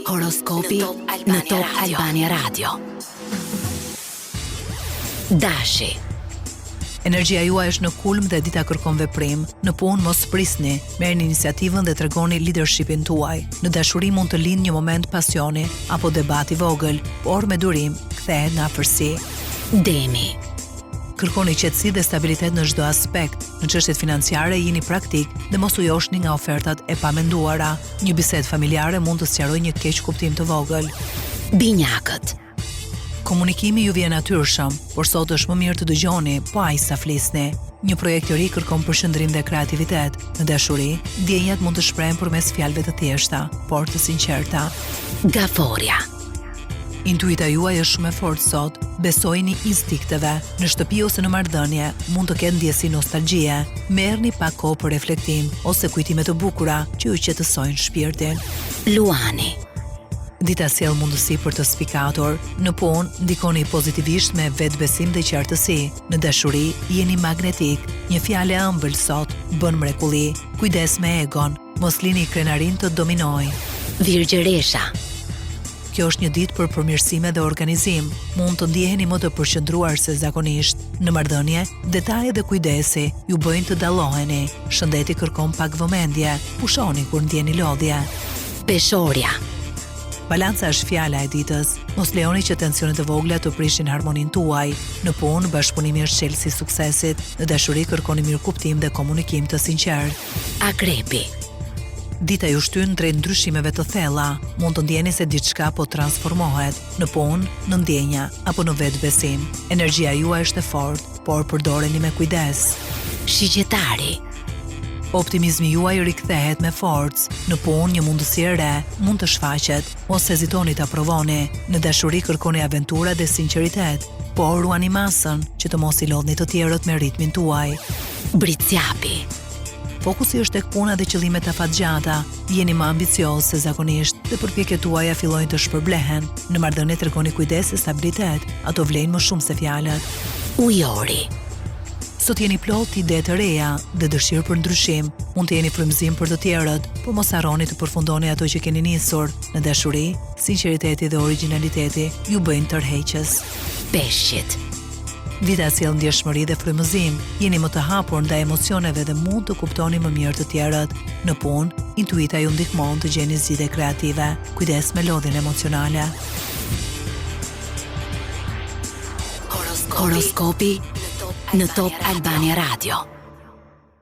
Horoskopi në Top Albania Radio. Dashi. Energjia juaj është në kulm dhe dita kërkon veprim. Në punë mos prisni, merrni iniciativën dhe tregoni leadershipin tuaj. Në dashuri mund të lindë një moment pasioni apo debat i vogël, por me durim kthehet në afërsi. Demi. Kërkoni qetësi dhe stabilitet në çdo aspekt. Në çështjet financiare jini praktik dhe mos u joshni nga ofertat e pamenduara. Një bisedë familjare mund të sqarojë një keqkuptim të vogël. Binjakët. Komunikimi ju vjen natyrshëm, por sot është më mirë të dëgjoni, po aq sa flisni. Një projekt i ri kërkon përqendrim dhe kreativitet. Në dashuri, ndjenjat mund të shprehen përmes fjalëve të thjeshta, por të sinqerta. Gaforja. Intuita juaj është shumë e fortë sot. Besojini instinkteve. Në shtëpi ose në marrëdhënie, mund të ketë ndjesi nostalgjie. Merrni pak kohë për reflektim ose kujtime të bukura që ju qetësojnë shpirtin. Luani. Dita sjell mundësi për të spikatur. Në punë, ndikoni pozitivisht me vetëbesim dhe qartësi. Në dashuri, jeni magnetik. Një fjalë e ëmbël sot bën mrekulli. Kujdes me egon. Mos lini krenarinë të dominojë. Virgjëresha. Kjo është një ditë për përmirësime dhe organizim. Mund të ndjeheni më të përqendruar se zakonisht. Në marrëdhënie, detajet dhe kujdesi ju bëjnë të dalloheni. Shëndeti kërkon pak vëmendje. Pushoni kur ndjeni lodhje. Peshorja. Balanca është fjala e ditës. Mos lejoni që tensionet e vogla të prishin harmoninë tuaj. Në punë, bashkëpunimi është çelësi i suksesit. Në dashuri kërkoni mirëkuptim dhe komunikim të sinqertë. Akrepi. Dita ju shtyn drejt ndryshimeve të thella. Mund të ndjeni se diçka po transformohet, në punë, në ndjenja apo në vetëbesim. Energjia juaj është e fortë, por përdoreni me kujdes. Shigjetari. Optimizmi juaj rikthehet me forcë. Në punë, një mundësi e re mund të shfaqet. Mos hezitoni ta provoni. Në dashuri kërkoni aventura dhe sinqeritet, por ruani masën që të mos i lodhni të tjerët me ritmin tuaj. Bricjapi. Fokusi është tek puna dhe qëllimet afatgjata. Jeni më ambicioz se zakonisht dhe përpjekjet tuaja fillojnë të shpërblehen. Në marrëdhënie tregoni kujdes e stabilitet, ato vlejnë më shumë se fjalët. Ujori. Sot jeni plot ide të reja dhe dëshirë për ndryshim. Mund të jeni frymëzim për të tjerët, por mos harroni të përfundoni ato që keni nisur. Në dashuri, sinqeriteti dhe origjinaliteti ju bëjnë tërheqës. Peshqit. Dita sjell ndjeshmëri dhe frymëzim, jeni më të hapur ndaj emocioneve dhe mund të kuptoni më mirë të tjerët. Në punë, intuita ju ndihmon të gjeni zgjidhje kreative. Kujdes me lodhjen emocionale. Horoskopi në Top Albania Radio.